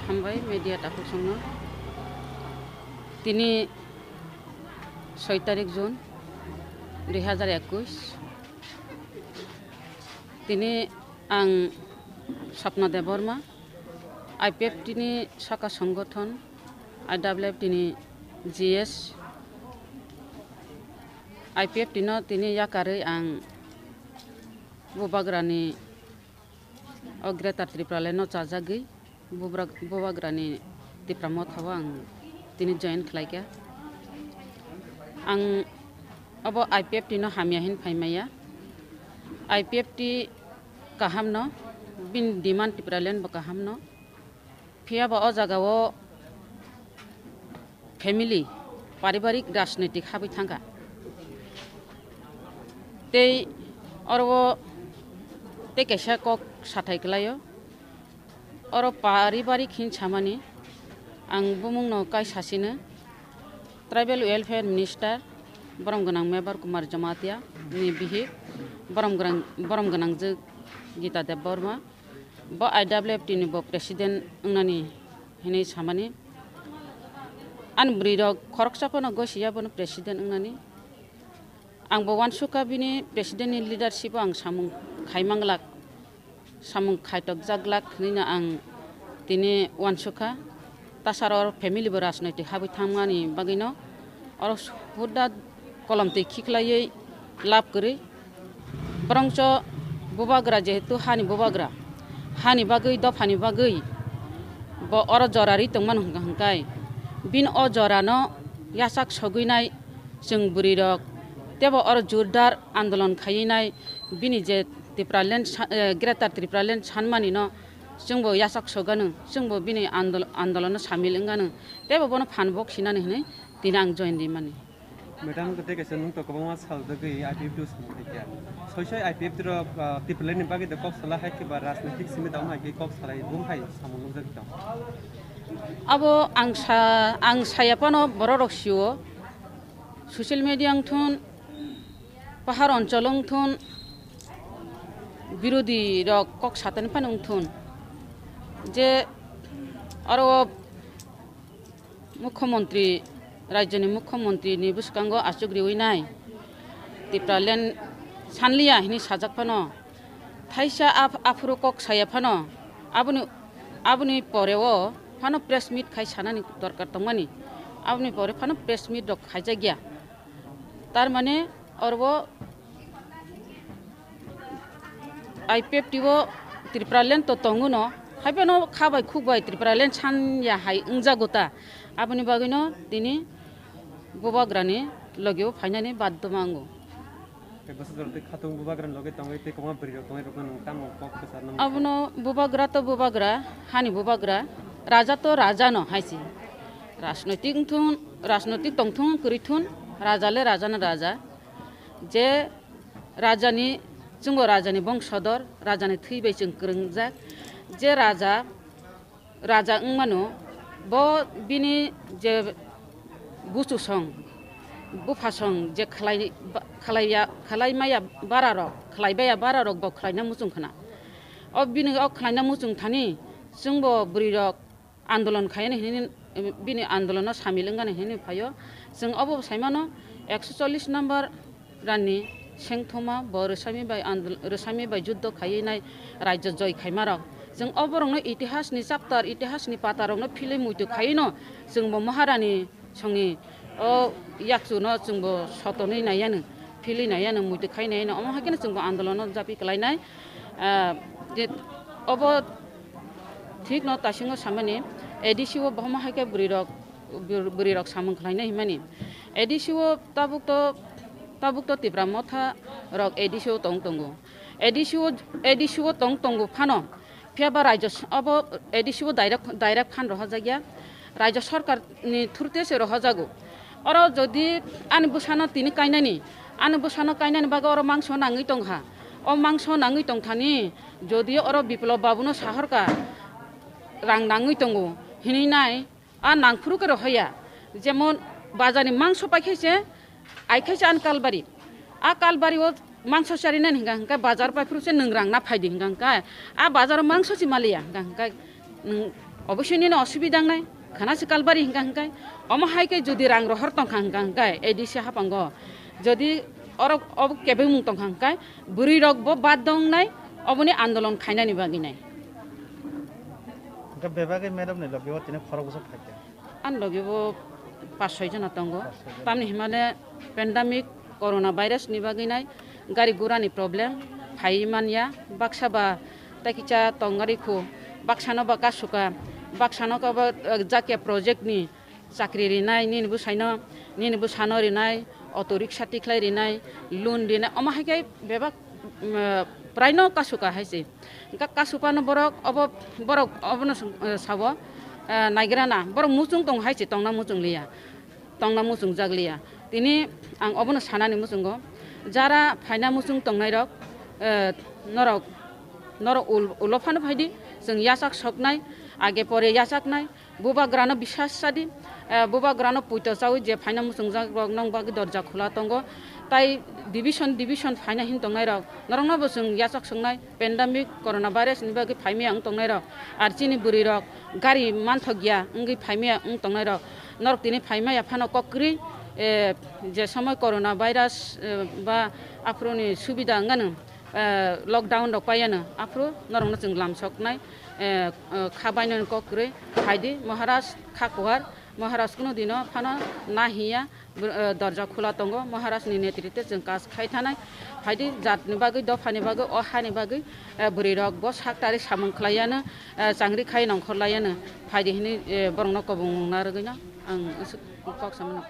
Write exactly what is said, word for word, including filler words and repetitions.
Hambai media takhuk songno. Tini soi tarik June dui hajar ekwis. Tini ang Sapna Debbarma, I P F T ni saka songgothon, I W F T ni G S, I P F T no tini yakarwi ang Bubagrani o Greater Tipraland no chajagwi Bubra-, Bubagrani Tipra Motha o ang tini join khlaikha. Ang obo I P F T no hamya hin phaimaya. I P F T kaham no, bini demand Tipraland bo kaham no. Phiya ba o jaga o family, paribarik rajnitik habwi thangkha. Tei oro o tei kaisa kok sathai kwlaio. Oro paribarik hin samani ang bumungno kaisa sino Tribal Welfare Minister borom gwnang Mebar Kumar Jamatia ni bihik borom gwnang, borom gwnang je Gita Debbarma. Bo I W F T ni bo president wngnani hinwi samani. Ani bwrwi rok khoroksa phano gosi ya bono president wngnani. Ang bo uansukha bini president ni leadership o ang samung khai manglak, samung khaitok jaglak hinwi no ang tini uansukha. Tasaro family bo rajnoitik habwi thangmani bagwino oro huda kolom twi khiklaiwi lab kwrwi. Borongso Bubagra jehetu hani Bubagra, hani bagwi, dophani bagwi bo oro jora ri tongmani hwnkha hwnkhe bini o jorano yachak sogwinai chwng bwrwirok teibo oro jordar andolon khaiwi nai bini je Tipraland sa-, eh, Greater Tipraland sanmani no chwngbo yachak sogano, chwngbo bini andol-, andolono samil wngano teibo bono phan bok sinani hinwi tini ang join rimani. Madam, tei kaisa nwng to kwbangma sal dagwi I P F T o samung khaikha. Soi soi I P F T rok, ah, Tipraland ni bagwi de kok salai hai khe ba rajnitik simi da wng hai khe kok salai bung hai samung nukjagwi tong. Abo ang sa, ang saya phano borok rok sio. Social media wngthun, pahar onchol wngthun, birodhi rok kok satani phano wngthun. Je oro Mukhyamantri, rajyoni Mukhyamantri ni bwskango achuk riwi nai, Tipraland sanliya hinwi sajak phano, thaisa aph-, aphuru kok saya phano, aboni, aboni pore o phano press meet khai sanani dorkar tongmani, aboni pore phano press meet rok khaijakya. Tar mane oro I P F T o Tipraland to tongo no, hai phano kha bai khuk bai Tipraland san ya hai wngjago ta. Aboni bagwi no tini Bubagrani logi o phainani baddo mango. Tei bwsajwk tei khatung Bubagrani logi tongwi tei kwbangma bwrwi rok tongwi rokno nwng tamo kok kwchar nang. Abono Bubagra to Bubagra, hani Bubagra, Raja to Raja no hai se. Rajnoitik wngthun, rajnoitik tongthun, kwrwithun, Raja le Raja no Raja. Je rajani, chwngbo rajani bongsodor, rajani thwi bai chwng kwrwngjak. Je raja, raja wngmano, bo bini je buchusong, buphasong je khlai, ba-, khlaiya, khlaimaya bararok, khlaibaya bararok bo khlaina muchung khna. O bini o khlaina muchung thani chwngbo bwrwirok andolon khainani hinwi, bini andolono samil wngani hinwi phaio. Chwng obo saimano ekso chollish number rani sengthoma bo rwsami bai andol-, rwsami bai juddo khaiwi nai rajyo joi khaimarok. Chwng oborokno itihasni chapter, itihasni patarokno philwi muitu khaiwino chwngbo Maharani songni o yakchuno chwngbo sotonwi naiyano, philwi naiyano, muitu khai naiyano, omo hai kheno chwngbo andolono japi kwlainai. Ah, je obo thikno taisingo samani A D C o bahuma hai khe bwrwirok, bwrwirok samung khlainai himani. A D C o tabuk to, tabuk to Tipra Motha rok A D C o tong tongo. A D C o, A D C o tong tongo phano, phiya ba raijyo s-, obo A D C o direct, direct phan rohorjakya. Raijyo sorkar ni thurte se rohorjago. Oro jodi ani bwsano tini kainani, ani bwsano kainani bagwi oro mangso nangwi tongkha. O mangso nangwi tongthani, jodi oro Biplop babuno sahorkha, rang nangwi tongo hinwi nai, a nangphuru khe rohoya. Jemon bazarni mangso paikhe se, aikhe se ani kalbari. A kalbari o mangso charinani hingka hingka bazar paiphuru se nwng rang na phaidi hingka hingka. A bazar o mangso si maliya hingka hingka nwng Oboisoi nini osubida wngnai, khana se kalbari hingka hingkai, omo hai khe jodi rang rohor tongkha hingka hingkai, A D C hapango, jodi oro obo kebengmung tongkha hingkai, bwrwi rok bo bad wngnai, oboni andolon khainani bagwi nai. Hingke bebagwi madam ni logi o tini khorok bwswk phaikha? Ani logi bo pas soi jona tongo. Pas soi jona. Tamni himale pandemic corona virus ni bagwi nai gari gura ni problem phai manya, baksa ba tai kisa tongari khu, baksa no ba kasuka, baksa no ka ba, eh, jakya project ni chakri rinai, nini bwsai no, nini bwsa no rinai, auto rickshaw tikhlai rinai, loan rinai, omo hai khe bebak, mm, eh, prai no kasuka hai se. Hingke kasupano borok obo, borok obono song-, eh, sabo, eh, naigrana, borok muchung tong hai se tongna muchung liya, tongna muchung jak liya. Tini ang obono sanani muchungo, jara phaina muchung tongnai rok, eh, norok, norok ul-, ulo phano phaidi, chwng yachak soknai, age pore yachaknai, Bubagrano bisas sadi, eh, bubagrano puito chawi je phaina muchungjak rok nong bagwi dorja khula tongo. Tai division, division phaina hin tongnai rok, norokno bo chwng yachak songnai, pandemic corona virus ni bagwi phaimaya wng tongnai rok, ar chini bwrwi rok gari manthok ya wngwi phaimaya wng tongnai rok, norok tini phaimaya phano kok kwrwi, eh, je somoi corona virus, eh, ba aphuruni subida wngano, eh, lockdown rok paiyano, aphuru norokno chwng lamsoknai, eh, eh, kha bainani kok kwrwi. Phaidi Maharaj kha kuhar, Maharaj kuno dino phano na hiya, br-, eh, dorja khula tongo, Maharaj ni netrite chwng kaj khai thanai. Phaidi jat ni bagwi, dopha ni bagwi, o ha ni bagwi, eh, bwrwi rok bo sak tari samung khlai yano, eh, changri khai nongkhor lai yano. Phaidi hini, eh, borok no kobong narwgwi no ang kok samano.